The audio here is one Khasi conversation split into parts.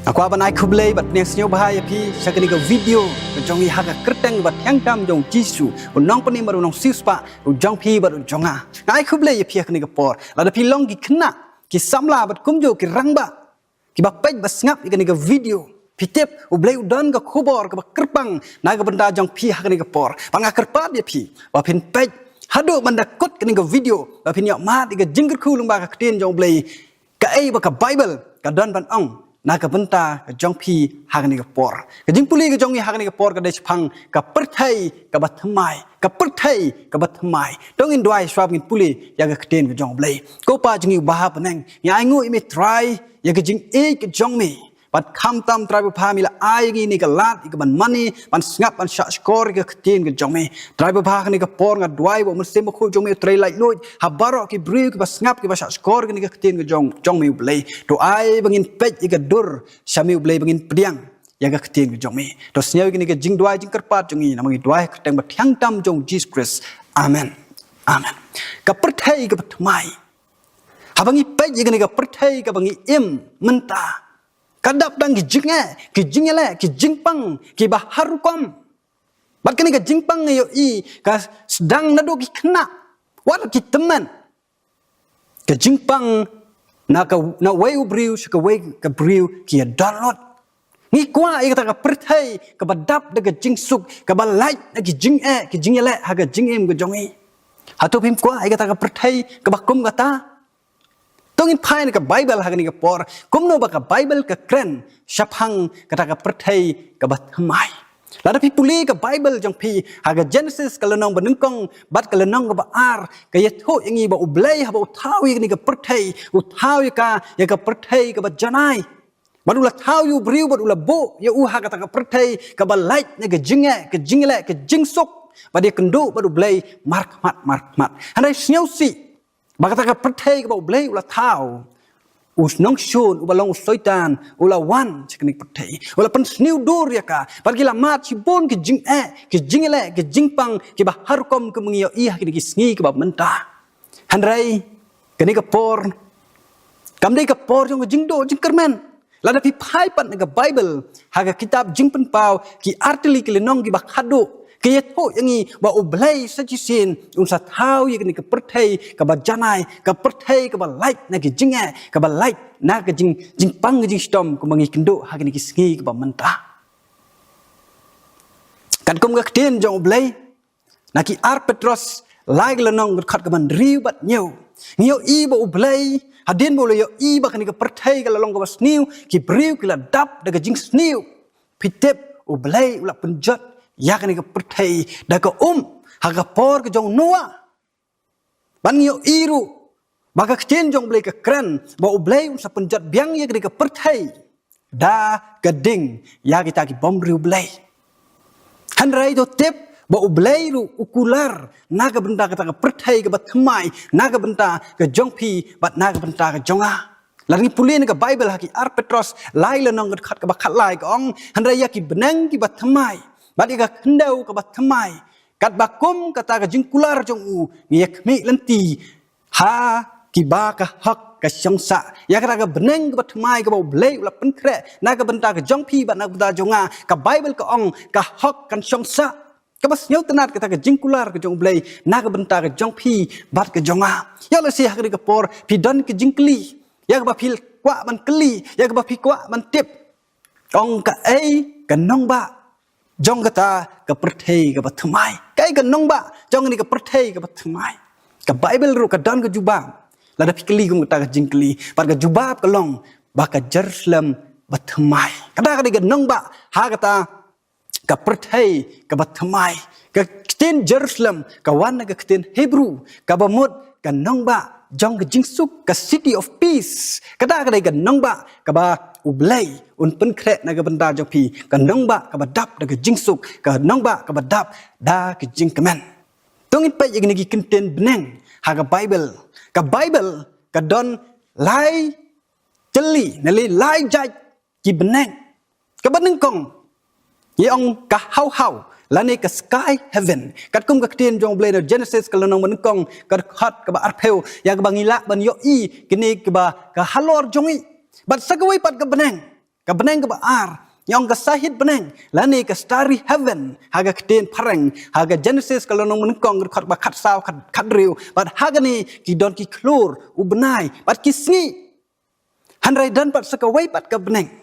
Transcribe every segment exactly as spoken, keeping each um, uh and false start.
Nga kwah ban ai khublei bad pdiang sngewbha ïa phi sha kane ka video ka jong ngi ha ka kyrteng ba thiang tam jong Jisu, u nongpynim bad u nongsiewspah, u jong phi bad u jong nga. Nga ai khublei ïa phi ha kane ka por. Lada phi long ki khynnah, ki samla bad kumjuh ki rangbah kiba peit ba sngap ïa kane ka video, phi tip U Blei u don ka khubor kaba kyrpang na ka bynta jong phi ha kane ka por. Bad nga kyrpad ïa phi ba phin peit haduh ban da kut kane ka video, ba phin ïoh mad ïa ka jingkyrkhu lyngba ka ktien jong U Blei, kaei ba ka Baibl ka don ban ong na ka bynta ka jong phi ha kane ka por. Ka jingpule ka jong ngi ha kane ka por ka dei shaphang ka pyrthei kaba thymmai, ka pyrthei kaba thymmai. To ngin duwai shuwa ba ngin pule ïa ka ktien ka jong U Blei. Ko Pa jong ngi uba ha bneng, ngi ainguh ïa me Trai ïa ka jingïeit ka jong me. Bad khamtam Trai babha, me la ai ïa ngi kane ka lad ïa ka ban mane, ban sngap, ban shahshkor ïa ka ktien ka jong me. Trai babha, ha kane ka por nga duwai ba U Mynsiem Bakhuid jong me u trei laitluid ha baroh ki briew kiba sngap, kiba shahshkor ïa kane ka ktien ka jong, jong me U Blei. To ai ba ngin peit ïa ka dur sha me U Blei, ba ngin pdiang ïa ka ktien ka jong me. To sngew ïa kane ka jingduwai jingkyrpad jong ngi, namar ngi duwai ha ka kyrteng ba thiang tam jong Jisu Khrist. Amen. Amen. Ka pyrthei kaba thymmai. Haba ngi peit ïa kane ka pyrthei kaba ngi im mynta, ka dap tang ki jingeh, ki jingïaleh, ki jingpang kiba har rukom. Bad kane ka jingpang ngi ïohi ka sdang naduh ki khynnah, wat ki tymmen. Ka jingpang na ka, na uwei u briew sha kawei ka briew ki ïadon lut. Ngi kwah ïa kata ka pyrthei kaba dap da ka jingsuk, kaba lait na ki jingeh, ki jingïaleh ha ka jingim ka jong ngi. Hato phim kwah ïa kata ka pyrthei kaba kum kata? To ngin phai na ka Baibl ha kane ka por, kumno ba ka Baibl ka kren shaphang kata ka pyrthei kaba thymmai. Lada phi pule ka Baibl jong phi ha ka Genesis ka lynnong banyngkong bad ka lynnong kaba ar, ka ïathuh ïa ngi ba U Blei haba u thaw ïa kane ka pyrthei, u thaw ïa ka, ïa ka pyrthei kaba janai. Bad u la thaw ïa u briew bad u la buh ïa u ha kata ka pyrthei kaba lait na ka jingeh, ka jingïaleh, ka jingsuk. Bad ïakynduh bad U Blei markhmat markhmat. Hynrei sngewsih ba kata ka pyrthei kaba U Blei u la thaw, u nongshun uba long u Soitan u la wan sha kane ka pyrthei, u la pynsniew dur ïa ka. Bad ki la mad shibun ki jingeh, ki jingïaleh, ki jingpang kiba har rukom kum ngi ïohi ha kine ki sngi kiba mynta. Hynrei kane ka por kam dei ka por jong ka jingduh jingkyrmen. Lada phi phai pat na ka Baibl ha ka kitab Jingpynpaw, ki artylli ki lynnong kiba khadduh, ka ïathuh ïa ngi ba U Blei sa shisien un sa thaw ïa kane ka pyrthei kaba janai, ka pyrthei kaba lait na ki jingeh, kaba lait na ka jing, jingpang ka jingshitom kumba ngi kynduh ha kine ki sngi kiba mynta. Katkum ka ktien jong U Blei, na ki ar Petros lai ka lynnong ka dkhot kaba hynriew bad hynñiew, ngi ïohi ba U Blei, hadien ba u la ïohi ba kane ka pyrthei ka la long kaba sniew, ki briew ki la dap da ka jingsniew. Phi tip, U Blei u la pynjot ïa kane ka pyrthei da ka um ha ka por ka jong u Noah. Bad ngi ïohi ruh ba ka ktien jong U Blei ka kren ba U Blei un sa pynjot biang ïa kane ka pyrthei da ka ding ïa kita ki bym riewblei. Hynrei to tip ba U Blei ruh u kular na ka bynta kata ka pyrthei kaba thymmai, na ka bynta ka jong phi bad na ka bynta ka jong nga. Lada ngi pule na ka Baibl ha ki ar Petros lai lynnong ka dkhot kaba khatlai ka ong, hynrei ïa ki bneng kiba thymmai bad ïa ka khyndew kaba thymmai, katba kum kata ka jingkular jong u, ngi ïakhmih lynti ha kiba ka hok ka shong sah. Ïa kata ka bneng kaba thymmai kaba U Blei u la pynkhreh na ka bynta ka jong phi bad na ka bynta jong nga, ka Baibl ka ong ka hok kan shong sah. Kaba sngewtynnat kata ka jingkular ka jong U Blei na ka bynta ka jong phi bad ka jong nga. Ïa lehse ha kane ka por phi don ka jingkylli, ïa kaba phi kwah ban kylli, ïa kaba phi kwah ban tip. Ong kaei ka nongbah jong kata ka pyrthei kaba thymmai? Kaei ka nongbah jong kane ka pyrthei kaba thymmai? Ka Baibl ruh ka don ka jubab lada phi kylli kum kata ka jingkylli. Bad ka jubab ka long ba ka Jerusalem ba thymmai. Kata ka dei ka nongbah ha kata ka pyrthei kaba thymmai. Ka ktien Jerusalem ka wan na ka ktien Hebru kaba mut ka nongbah jong ka jingsuk, ka city of peace. Kata ka dei ka nongbah kaba U Blei un pynkhreh na ka bynta jong phi, ka nongbah kaba dap da ka jingsuk, ka nongbah kaba dap da ka jingkmen. To ngin peit ïa kine ki kyntien bneng ha ka Baibl. Ka Baibl ka don lai tylli, ne lai jait ki bneng. Kaba nyngkong ngi ong ka hawhaw lane ka sky heaven. Katkum ka ktien jong U Blei na Genesis ka lynnong banyngkong ka dkhot kaba arphew, ïa kaba ngi lah ban ïohi kine kiba ka halor jong ngi. Bad sa kawei pat ka bneng, Ka bneng kaba ar, ngi ong ka sahit bneng, lane ka starry heaven ha ka ktien phareng, ha ka Genesis ka lynnong banyngkong ka dkhot ba khatsaw, khat, khathynriew, bad ha kane ki don ki khlur, u bnai, bad ki sngi. Hynrei don pat sa kawei pat ka bneng.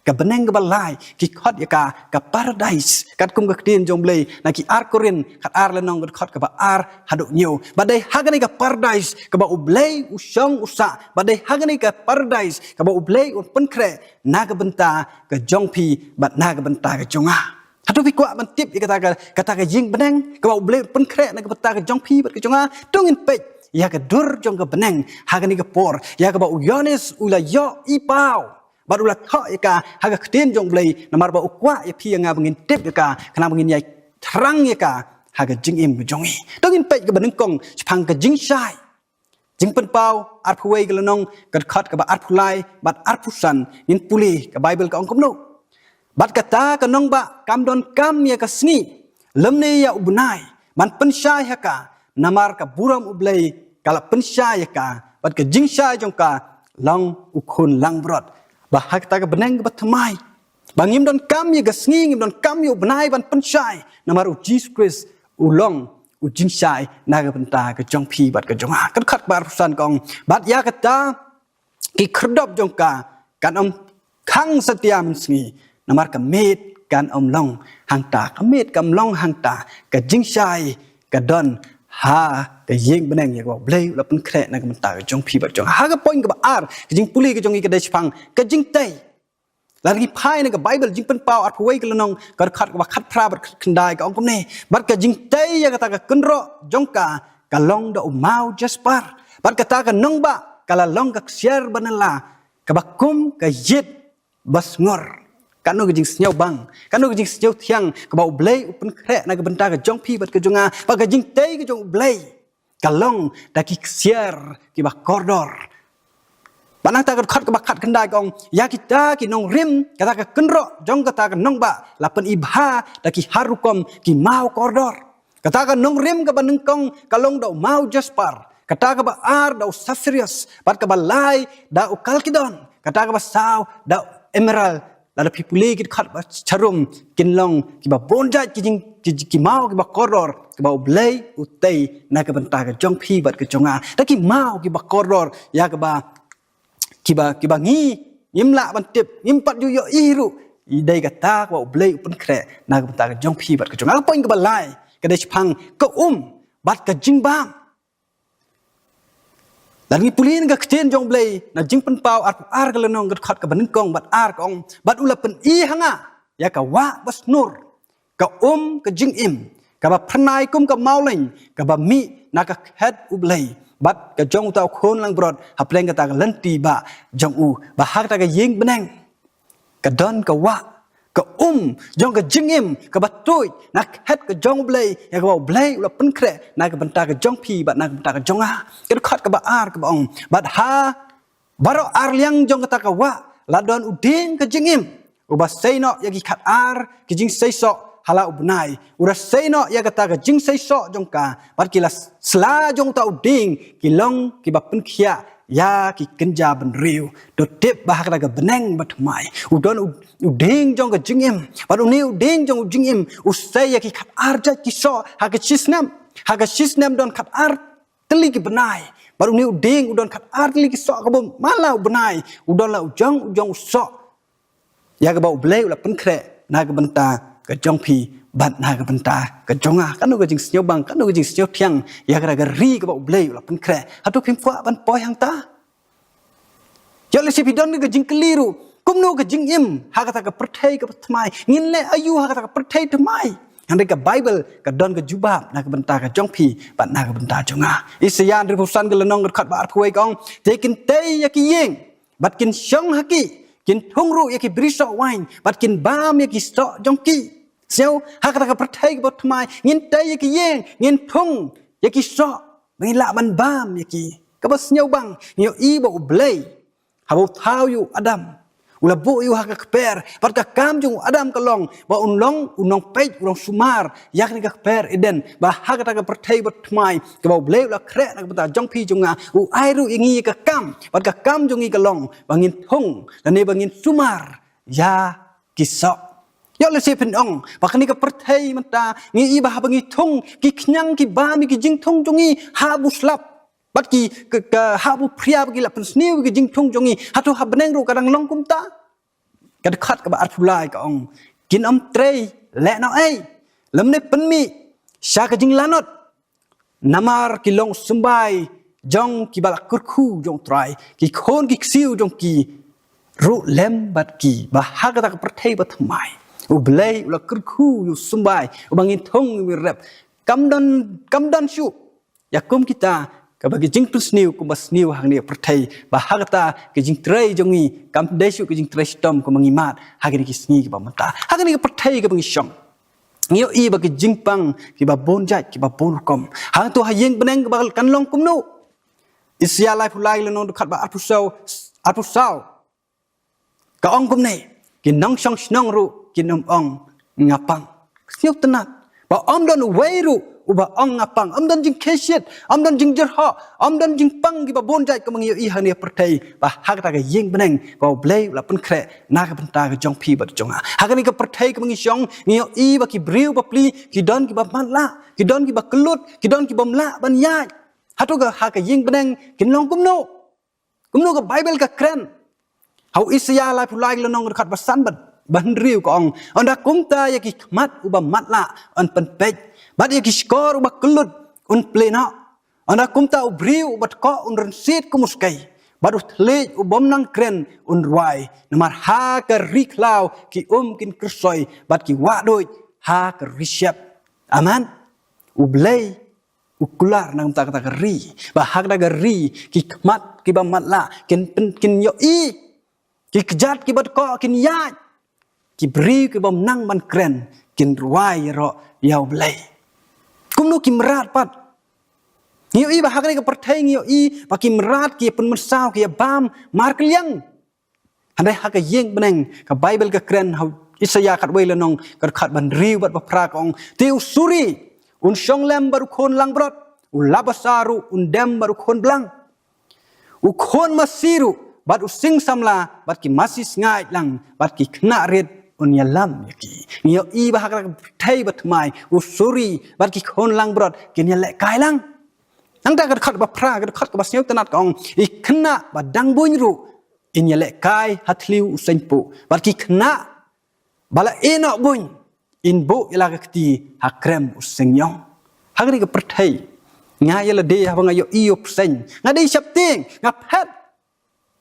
Ka bneng kaba lai, ki khot ïa ka, ka paradise. Katkum ka ktien jong U Blei, na ki ar Korinth, khatar lynnong ka dkhot kaba ar haduh hynñiew. Bad dei ha kane ka paradise, kaba U Blei u shong u sah. Bad dei ha kane ka paradise, kaba U Blei un pynkhreh, na ka bynta ka jong phi, bad na ka bynta ka jong nga. Hato phi kwah ban tip ïa kata ka, kata ka ïing bneng, kaba U Blei un pynkhreh, na ka bynta ka jong phi, bad ka jong nga. To ngin peit, ïa ka dur jong ka bneng, ha kane ka por, ïa kaba u Ïoannis u la ïohi paw. Bad u la thoh ïa ka, ha ka ktien jong U Blei, namar ba u kwah ïa phi ïa nga ba ngin tip ïa ka, khnang ba ngin ïai thrang ïa ka, ha ka jingim ka jong ngi. To ngin peit kaba nyngkong, shaphang ka jingshai. Jingpynpaw, arphew wei ka lynnong, ka dkhot kaba arphew lai, bad arphew san, ngin pule, ka Baibl ka ong kumno. Bad kata ka nongbah, kam donkam ïa ka sngi, lymne ïa u bnai, ban pynshai ha ka, namar ka burom U Blei, ka la pynshai ïa ka, bad ka jingshai jong ka, long u khun langbrot. Ba ha kata ka bneng kaba thymmai. Ba ngim donkam ïa ka sngi, ngim donkam ïa u bnai ban pynshai. Namar u Jisu Khrist, u long, u jingshai, na ka bynta ka jong phi bad ka jong nga. Ka dkhot kaba arphew san ka ong. Bad ïa kata, ki khyrdop jong ka, kan ym khang satia mynsngi. Namar ka miet kan ym long hangta, ka miet kan ym long hangta, ka jingshai ka don ha ka ïing bneng ïa kaba U Blei u la pynkhreh na ka bynta ka jong phi bad jong nga. Ha ka point kaba ar, ka jingpule ka jong ngi ka dei shaphang, ka jingtei. Lada ngi phai na ka Baibl Jingpynpaw arphew wei ka lynnong ka dkhot kaba khatphra bad khatkhyndai ka ong kumne. Bad ka jingtei ïa kata ka kynroh jong ka ka long da u maw jaspar. Bad kata ka nongbah ka la long ka ksiar banylla kaba kum ka ïit basngur. Kano ka jingsngewbang, kano ka jingsngewthiang kaba U Blei u pynkhreh na ka bynta ka jong phi bad ka jong nga. Bad ka jingtei ka jong U Blei ka long da ki ksiar kiba kordor. Bad nangta ka dkhot kaba khatkhyndai ka ong, ïa kita ki nongrim kata ka kynroh jong kata ka nongbah la pyni bha da ki har rukom ki maw kordor. Kata ka nongrim kaba nyngkong ka long da u maw jaspar, kata kaba ar da u sapphire, bad kaba lai da u kalkedon, kata kaba saw da u emerald. Lada phi pule ki dkhot ba sharum, kin long kiba bun jait ki jing, ki, ki maw kiba kordor, kiba U Blei u tei na ka bynta ka jong phi bad ka jong nga. Da ki maw kiba kordor, ïa kaba, kiba, kiba ngi, ngim lah ban tip, ngim pat ju ïohi ruh, i dei kata kaba U Blei u pynkhreh na ka bynta ka jong phi bad ka jong nga. Ka point kaba lai, ka dei shaphang ka um bad ka jingbam. Lada ngi pule na ka ktien jong U Blei, na Jingpynpaw arphew ar ka lynnong ka dkhot kaba nyngkong bad ar ka ong, bad u la pyni ha nga ïa ka wah basngur, ka um ka jingim, kaba phyrnai kum ka mawleiñ, kaba mih na ka khet U Blei, bad ka jong uta u khun langbrot hapdeng kata ka lynti bah jong u. Ba ha kata ka ïing bneng ka don ka wah, ka um jong ka jingim kaba tuid na ka khet ka jong U Blei, ïa kaba U Blei u la pynkhreh na ka bynta ka jong phi bad na ka bynta ka jong nga. Ka dkhot kaba ar kaba ong, bad ha baroh ar liang jong kata ka wah la don u dieng ka jingim, uba sei noh ïa ki khatar ki jingseisoh ha la u bnai. U la sei noh ïa kata ka jingseisoh jong ka, bad ki la sla jong uta u dieng ki long kiba pynkhiah ïa ki kynja bynriew. To tip ba ha kata ka bneng bathymmai u don u, u dieng jong ka jingim, bad une u dieng jong u jingim u sei ïa ki khatar jait ki soh ha ka shisnem. Ha ka shisnem don khatar tylli ki bnai, bad une u dieng u don khatar tylli ki soh, kaba man la u bnai u don la u jong u jong u soh. Ïa kaba U Blei u la pynkhreh na ka bynta ka jong phi bad na ka bynta ka jong nga. Kano ka jingsngewbang, kano ka jingsngewthiang ïa kata ka ri kaba U Blei u la pynkhreh. Hato phim kwah ban poi hangta? Ïa lehse phi don ka jingkylli ruh, kumno ka jingim ha kata ka pyrthei kaba thymmai? Ngin leh aïu ha kata ka pyrthei thymmai? Hynrei ka Baibl ka don ka jubab na ka bynta ka jong phi bad na ka bynta jong nga. Isaïah hynriewphew san ka lynnong ka dkhot ba arphew wei ka ong, te kin tei ïa ki ïing bad kin shong ha ki, kin thung ruh ïa ki bri soh waiñ bad kin bam ïa ki soh jong ki. Sngew, ha kata ka pyrthei kaba thymmai ngin tei ïa ki ïing, ngin thung ïa ki soh ba ngin lah ban bam ïa ki. Kaba sngewbang, ngi ïohi ba U Blei haba u thaw ïa u Adam, u la buh ïa u ha ka kper, bad ka kam jong u Adam ka long ba un long u nongpeit, u nongsumar ïa kane ka kper Eden. Ba ha kata ka pyrthei bathymmai kaba U Blei u la khreh na ka bynta jong phi jong nga, u ai ruh ïa ngi ïa ka kam, bad ka kam jong ngi ka long ba ngin thung lane ba ngin sumar ïa ki soh. Ïoh lehse phin ong ba kane ka pyrthei mynta ngi i ba haba ngi thung ki khñiang ki bam ïa ki jingthung jong ngi ha u slap. Bad ki ka, ka ha u phria ba ki la pynsniew ïa ki jingthung jong ngi. Hato ha bneng ruh ka dang long kumta? Ka dkhot kaba arphew lai ka ong, kin ym trei lehnohei lymne pynmih sha ka jinglanot. Namar ki long symbai jong kiba la kyrkhu jong u Trai, ki khun ki ksiew jong ki ruh lem bad ki. Ba ha kata ka pyrthei bathymmai U Blei u la kyrkhu ïa u symbai uba ngin thung ngin rep. Kam don, kam don shuh ïa kum kita kaba ki jingpynsniew kumba sniew hangne ha pyrthei. Ba ha kata ka jingtrei jong ngi kam dei shuh ka jingtrei shitom kumba ngi mad ha kine ki sngi kiba mynta. Ha kane ka pyrthei kaba ngi shong, ngi ïohi ba ki jingpang kiba bun jait kiba bun rukom. Hangto ha ïing bneng kaba kan long kumno? Isaïah laiphew lai lynnong dkhot ba arphew saw, arphew saw ka ong kumne, ki nongshong shnong ruh kin ym ong nga pang. Sngewtynnat ba ym don uwei ruh uba ong nga pang. Ym don jingkhie shit, ym don jingjyrhoh, ym don jingpang kiba bun jait kumba ngi ïohi hangne ha pyrthei. Ba ha kata ka ïing bneng kaba U Blei u la pynkhreh na ka bynta ka jong phi bad jong nga. Ha kane ka pyrthei kaba ngi shong ngi ïohi ba ki briew bapli ki don kiba matlah, ki don kiba kyllut, ki don kibym lah ban ïaid. Hato ka ha ka ïing bneng kin long kumno? Kumno ka Baibl ka kren? Ha u Isaïah laiphew lai lynnong dkhot ba san bad ba hynriew ka ong, ynda kumta ïa ki khmat uba matlah yn pynpeit, bad ïa ki shkor uba kyllut un plie noh. Ynda kumta u briew uba dkoh un rynsied kum u skei, bad u thylliej u bym nang kren un rwai. Namar ha ka ri khlaw ki um kin kyrsoi, bad ki wah duid ha ka ri shyiap. Amen. U Blei u kular na ka bynta kata ka ri. Ba ha kata ka ri ki khmat kiba matlah kin pyn, kin ïohi, ki kjat kiba dkoh kin ïaid, ki briew kibym nang ban kren kin rwai ïaroh ïa U Blei. Kumno ki mrad pat? Ngi ïohi ba ha kane ka pyrthei ngi ïohi ba ki mrad ki ïa pynmynsaw, ki ïa bam markylliang. Hynrei ha ka ïing bneng ka Baibl ka kren ha u Isaïah khatwei lynnong ka dkhot ba hynriew bad ba phra ka ong, te u suri un shong lem bad u khun langbrot, u labasa ruh un dem bad u khun blang, u khun masi ruh bad u sing samla, bad ki masi sngaid lang, bad ki khynnah rit un ïalam ïa ki. Ngi ïohi ba ha kata ka pyrthei bathymmai u suri bad ki khun langbrot kin ïalehkai lang. Nangta ka dkhot ba phra, ka dkhot kaba sngewtynnat ka ong, i khynnah ba dang buiñ ruh in ïalehkai ha thliew u seiñpuh, bad ki khynnah ba la ïehnoh buiñ in buh ïa la ka kti ha krem u seiñiong. Ha kane ka pyrthei nga ïa lade haba nga ïohi ïa u bseiñ nga dei sheptieng, nga phet,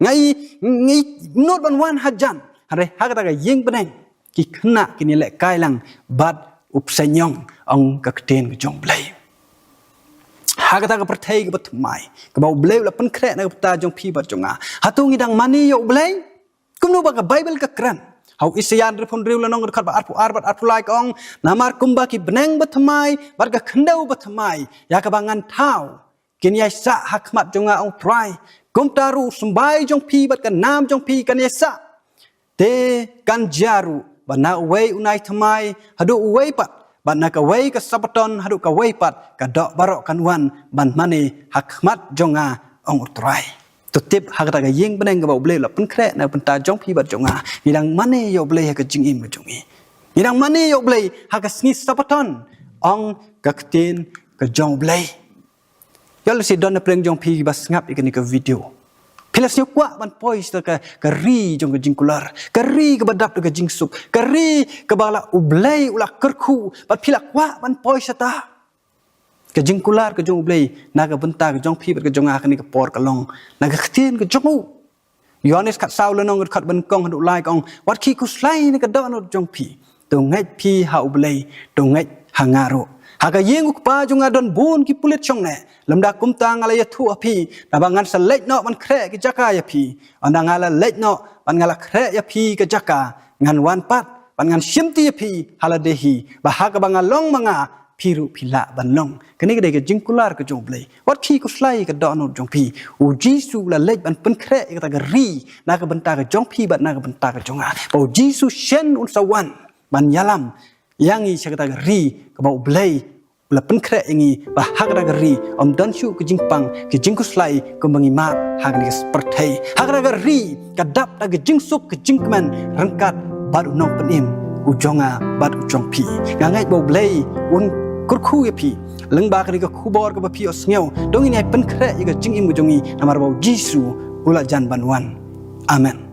nga i, nga i nud ban wan hajan. Hynrei ha kata ka ïing bneng ki khynnah kin ïalehkai lang bad u bseiñiong, ong ka ktien ka jong U Blei. Ha kata ka pyrthei kaba thymmai kaba U Blei u la pynkhreh na ka bynta jong phi bad jong nga, hato ngi dang mane ïa U Blei? Kumno ba ka Baibl ka kren? Ha u Isaïah hynriewphew hynriew lynnong ka dkhot ba arphew ar bad arphew lai ka ong, namar kumba ki bneng bathymmai bad ka khyndew bathymmai ïa kaba ngan thaw kin ïaisah ha khmat jong nga, ong U Trai, kumta ruh u symbai jong phi bad ka nam jong phi kan ïaisah. Te kan jia ruh ba na uwei u nai thymmai haduh uwei pat, bad na kawei ka Sabbaton haduh kawei pat, ka doh baroh kan wan ban mane ha khmat jong nga, ong U Trai. To tip ha kata ka ïing bneng kaba U Blei u la pynkhreh na ka bynta jong phi bad jong nga, ngi dang mane ïa U Blei ha ka jingim ka jong ngi? Ngi dang mane ïa U Blei ha ka sngi Sabbaton, ong ka ktien ka jong U Blei? Ïoh lehse don na pdeng jong phi ba sngap ïa kane ka video, phi la sngewkwah ban poi sha ka, ka ri jong ka jingkular, ka ri kaba dap da ka jingsuk, ka ri kaba la U Blei u la kyrkhu, bad phi la kwah ban poi shata. Ka jingkular ka jong U Blei na ka bynta ka jong phi bad ka jong nga ha kane ka por ka long na ka ktien ka jong u. Ïoannis khatsaw lynnong ka dkhot ba nyngkong haduh lai ka ong, wat khie khuslai na ka dohnud jong phi, to ngeit phi ha U Blei, to ngeit ha nga ruh. Ha ka ïing U Kpa jong nga don bun ki pulit shongneh. Lymda kumta nga la ïathuh ha phi, naba ngan sa leit noh ban khreh ki jaka ïa phi. Ynda nga la leit noh bad nga la khreh ïa phi ka jaka, ngan wan pat bad ngan shimti ïa phi ha lade hi, ba ha kaba nga long ma nga, phi ruh phi lah ban long. Kane ka dei ka jingkular ka jong U Blei. Wat khie khuslai ka dohnud jong phi. U Jisu u la leit ban pynkhreh ïa kata ka ri na ka bynta ka jong phi bad na ka bynta ka jong nga. Ba U Jisu shen un sa wan ban ïalam ïa ngi sha kata ka ri kaba U Blei u la pynkhreh ïa ngi ba ha kata ka ri ym don shuh ka jingpang, ka jingkhuslai kumba ngi mad ha kane ka pyrthei. Ha kata ka ri ka dap da ka jingsuk ka jingkmen ryngkat bad u Nongpynim u jong nga bad u jong phi. Nga ngeit ba U Blei un kyrkhu ïa phi lyngba kane ka khubor kaba phi ïohsngew. To ngin ïai pynkhreh ïa ka jingim ka jong ngi namar ba U Jisu u la jan ban wan. Amen.